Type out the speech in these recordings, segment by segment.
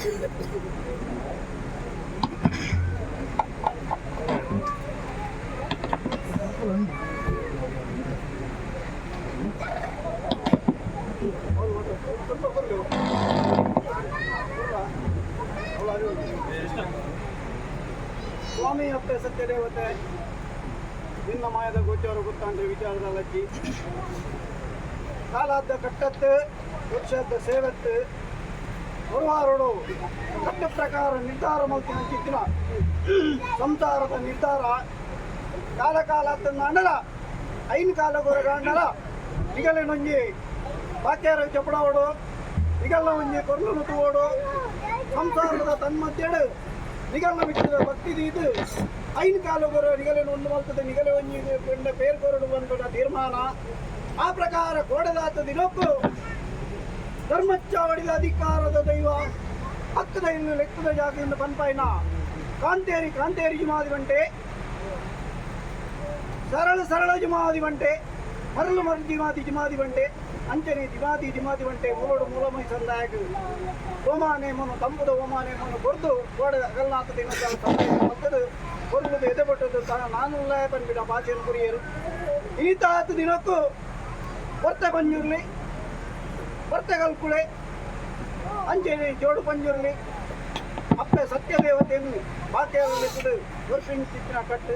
ಸ್ವಾಮಿ ಅಪ್ಪೆ ಸತ್ಯದೇವತೆ ನಿನ್ನ ಮಾಯದ ಗೋಚಾರ ಗೊತ್ತಾಂಡ್ರೆ ವಿಚಾರದ ಲಜ್ಜಿ ಕಾಲಾದ್ದ ಕಟ್ಟತ್ತು ವೃಕ್ಷದ ಸೇವತ್ತು ಬರುವಾರೋಡು ಕಟ್ಟ ಪ್ರಕಾರ ನಿರ್ಧಾರ ಮಲ್ತಿನ ಚಿತ್ತಿನ ಸಂಸಾರದ ನಿರ್ಧಾರ ಕಾಲ ಕಾಲ ಅಣ್ಣಲ ಐನ್ ಕಾಲ ಗೊರಗಾಂಡಲ ನಿಗಲೆ ನೊಂಜಿ ಬಾಕ್ಯಾರ ಚಪಡಾವಡು ನಿಗಲ್ಲ ಒಂಜಿ ಕೊರ್ಲು ತೂವೋಡು ಸಂಸಾರದ ತನ್ಮಧ್ಯಡು ನಿಗಲ್ನ ಬಿಟ್ಟಿದ ಭಕ್ತಿ ದೀದು ಐನ್ ಕಾಲ ಗೊರ ನಿಗಲೆ ಒಂದು ಮಲ್ತದ ನಿಗಲೆ ಒಂಜಿ ಪಂಡ ಪೇರ್ ಕೊರಡು ಬಂದ ತೀರ್ಮಾನ. ಆ ಪ್ರಕಾರ ಕೋಡದಾತ ದಿನಕ್ಕೂ ಧರ್ಮಚಾವಡಿದ ಅಧಿಕಾರದ ದೈವ ಹಕ್ಕದ ಇನ್ನು ಲೆಕ್ಕದ ಜಾಗದಿಂದ ಪನ್ಪಾಯಿನ ಕಾಂತೇರಿ ಕಾಂತೇರಿ ಜುಮಾದಿ ಬಂಟೆ, ಸರಳ ಸರಳ ಜುಮಾದಿ ಬಂಟೆ, ಮರಳು ಮರಳು ಜಿಮಾದಿ ಜಿಮಾದಿ ಬಂಟೆ, ಅಂಚನೆ ಜಿಮಾದಿ ಜಿಮಾದಿ ಬಂಟೆ ಮೂಲೋಡು ಮೂಲಮೈ ಸಂದಾಯಕ ಓಮಾನೇಮನು ತಂಪುದ ಓಮಾನೇಮನು ಕೊರ್ದು ಕೋಡೆ ಅಗಲ್ನಾಥ ದಿನದ ಮಕ್ಕಳು ಕೊರ್ಲುದು ಎದೆಪಟ್ಟದ್ದು ತಾನ ನಾನು ಪನ್ಪಿನ ಭಾಷೆಯನ್ನು ಕುರಿಯರು. ಈತಾತ ದಿನಕ್ಕೂ ಹೊರ್ತೆ ಪಂಜುರ್ಲಿ ಹೊರ್ತೆ ಕಲ್ಕುಳೆ ಅಂಚನೆ ಜೋಡು ಪಂಜುರ್ಲಿ ಅಪ್ಪೆ ಸತ್ಯದೇವತೆಯನ್ನು ಬಾಕ್ಯಾರಲ್ಲಿದ್ದು ವರ್ಷಿನ ಕಟ್ಟು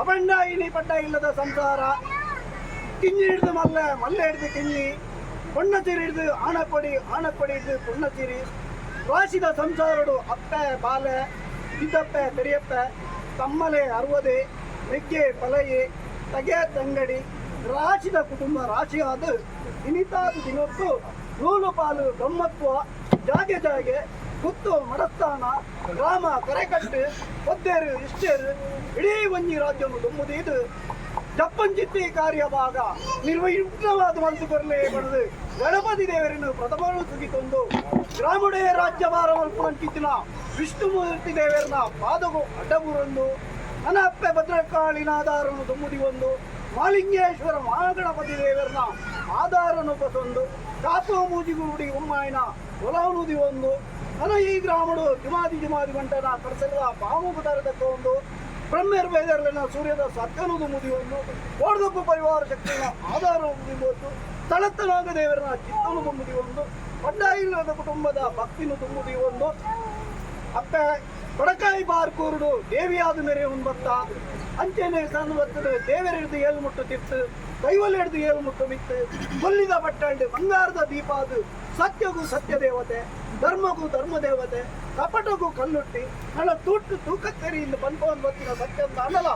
ಅಪಂಡ ಇನಿ ಪಡ್ಡ ಇಲ್ಲದ ಸಂಸಾರ. ಕಿಂಜಿ ಹಿಡಿದು ಮಲ್ಲ, ಮಲ್ಲ ಹಿಡಿದು ಕಿಂಜಿ, ಪೊಣ್ಣಚಿರಿ ಹಿಡಿದು ಆಣಕೊಡಿ, ಆಣಕೊಡಿ ಹಿಡಿದು ಪೊಣ್ಣಚಿರಿ ರಾಶಿದ ಸಂಸಾರಡು ಅಪ್ಪೆ ಬಾಲೆ ಇದ್ದಪ್ಪೆ ತೆರಿಯಪ್ಪೆ ತಮ್ಮಲೆ ಅರುವದೆ ಮೆಗ್ಗೆ ಪಲಯೆ ತಗೆ ತಂಗಡಿ ರಾಶಿದ ಕುಟುಂಬ ರಾಶಿಯಾದ ಇನಿತಾದ ದಿನಕ್ಕೂ ನೂಲು ಪಾಲು ಬ್ರಹ್ಮತ್ವ ಜಾಗೆ ಜಾಗೆ ಗುತ್ತು ಮಡಸ್ಥಾನ ಗ್ರಾಮ ಕರೆಕಟ್ಟು ಒದ್ದೇರು ಇಷ್ಟೇರು ಇಡೀ ಒಂಜಿ ರಾಜ್ಯವನ್ನು ದುಮ್ಮುದೀದು ಜಪ್ಪಂಚಿತ್ತಿ ಕಾರ್ಯಭಾಗ ನಿರ್ವಿಘ್ನವಾದ ಮನಸ್ಸು ಬರಲೇ ಬಡದು ಗಣಪತಿ ದೇವರನ್ನು ಪ್ರಥಮರು ಸುಗಿತೊಂದು ಗ್ರಾಮುಡೆಯ ರಾಜ್ಯಭಾರ ಮಲ್ಪುವಂಚಿತ್ತಿನ ವಿಷ್ಣುಮೂರ್ತಿ ದೇವರನ್ನ ಪಾದಗು ಅಡ್ಡಬೂರೊಂದು ಅನಪ್ಪೆ ಭದ್ರಕಾಳಿನ ಆಧಾರನು ದುಮ್ಮುದಿ ಒಂದು ಮಾಲಿಂಗೇಶ್ವರ ಮಹಾಗಣಪತಿ ದೇವರನ್ನ ಆಧಾರನು ಬಸೊಂದು ಕಾಪು ಮೂಜಿಗೂಡಿ ಉಮ್ಮಾಯನ ಒಲವನುದಿ ಒಂದು ಅನ ಈ ಗ್ರಾಮಡು ಜುಮಾದಿ ಜುಮಾದಿ ಗಂಟನ ಕಡಸಲದ ಪಾಮು ಬದಾರದಕ್ಕ ಒಂದು ಬ್ರಹ್ಮೇರ್ ಬೈದರ್ಲೆನ ಸೂರ್ಯದ ಸತ್ಯನುದು ಮುದಿ ಒಂದು ಕೋಡ್ದಪ್ಪು ಪರಿವಾರ ಶಕ್ತಿಯ ಆಧಾರ ಮುದಿ ತಳತ್ತನಾಗ ದೇವರನ ಚಿತ್ತನು ತುಂಬುದಿ ಒಂದು ಇಲ್ಲದ ಕುಟುಂಬದ ಭಕ್ತಿನು ತುಂಬುದಿ ಒಂದು ಅಪ್ಪೆ ಬಡಕಾಯಿ ಬಾರ್ ಕೂರುಡು ದೇವಿಯಾದ ಮೇರೆ ಉಂಬತ್ತ ಅಂಚೆನೆ ಸಣ್ಣ ಬತ್ತದ ದೇವರ ಹಿಡಿದು ಏಳು ಮುಟ್ಟು ತಿತ್ತು ಕೈವಲ್ ಹಿಡಿದು ಏಳು ಮುಟ್ಟು ಮಿತ್ತು ಕೊಲ್ಲಿದ ಬಟ್ಟಂಡು ಬಂಗಾರದ ದೀಪ ಅದು ಸತ್ಯಗೂ ಸತ್ಯ ದೇವತೆ, ಧರ್ಮಗೂ ಧರ್ಮ ದೇವತೆ, ಕಪಟಗೂ ಕಲ್ಲುಟ್ಟಿ ನಳ ತೂಟ್ಟು ತೂಕಕ್ಕರಿಯಿಂದ ಪನ್ಪವನ್ ಬತ್ತಿನ ಸತ್ಯದ ಅನಲ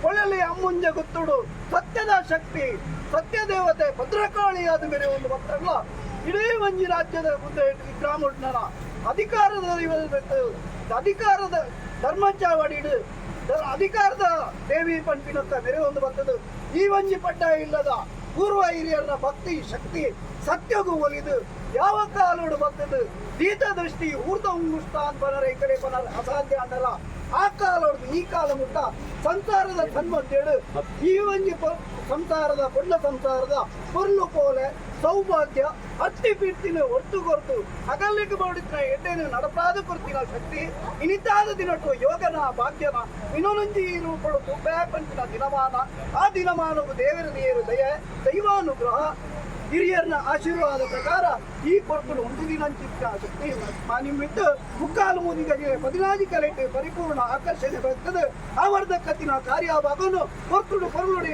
ಒಳ್ಳೆಯಲ್ಲಿ ಅಮ್ಮುಂಜೆ ಗೊತ್ತುಡು ಸತ್ಯದ ಶಕ್ತಿ ಸತ್ಯ ದೇವತೆ ಭದ್ರಕಾಳಿಯಾದ ಮೇಲೆ ಒಂದು ಭಕ್ತರಲ್ಲ ಇಡೀ ಒಂಜಿ ರಾಜ್ಯದ ಮುಂದೆ ಗ್ರಾಮನ ಅಧಿಕಾರದ ಅಧಿಕಾರದ ಧರ್ಮಚಾವಡಿಡು ಅಧಿಕಾರದ ದೇವಿ ಪಂಪಿನಂತ ಮೇರೆ ಒಂದು ಬರ್ತದೆ. ಈ ಒಂಜಿ ಪಟ್ಟ ಇಲ್ಲದ ಪೂರ್ವ ಹಿರಿಯರ ಭಕ್ತಿ ಶಕ್ತಿ ಸತ್ಯಗೂ ಒಲಿದು ಯಾವ ಕಾಲೋಡು ಬರ್ತದೆ ದೀತ ದೃಷ್ಟಿ ಊರ್ದ ಉಂಗುಸ್ತ ಅಂತ ಬನರ ಈ ಕಡೆ ಬನರ ಅಸಾಧ್ಯ ಅನ್ನಲ್ಲ. ಆ ಕಾಲೋಡ್ದು ಈ ಕಾಲ ಮುಟ್ಟ ಸಂಸಾರದ ಸನ್ಮಧ್ಯಡು ಈ ಒಂಜಿ ಸಂಸಾರದ ಪೊಣ್ಣ ಸಂಸಾರದ ಪೊರ್ಲು ಪೋಲೆ ಸೌಭಾಗ್ಯ ಅತ್ತಿ ಪಿರ್ತಿನ ಒಟ್ಟು ಕೊರ್ತು ಅಗಲಿಗೆ ಮಾಡಿದ ಎಡ್ಡೆನು ನಡಪಾದ ಕೊರ್ತಿನ ಶಕ್ತಿ ಇನಿತಾದ ದಿನಟ್ಟು ಯೋಗನ ಭಾಗ್ಯನ ಇನ್ನೊಂಜಿ ರೂಪಡು ತುಬ್ಬೆ ದಿನಮಾನ. ಆ ದಿನಮಾನವು ದೇವರ ನೀರು ದಯೆ ದೈವಾನುಗ್ರಹ ಹಿರಿಯರನ್ನ ಆಶೀರ್ವಾದ ಪ್ರಕಾರ ಈ ಕೊರ್ತುಡು ಒಂದು ದಿನ ಚಿಕ್ಕ ಶಕ್ತಿ ನಿಮ್ಮಿಟ್ಟು ಮುಕ್ಕಾಲು ಮೂದಿಗೆ ಪದಿನಾಜಿ ಕಲೆಟ್ ಪರಿಪೂರ್ಣ ಆಕರ್ಷಣೆ ಬರ್ತದೆ. ಆವರ್ಧ ಕತ್ತಿನ ಕಾರ್ಯಭಾಗನು ಕೊರ್ತುಡು ಕೊರಳುಡು.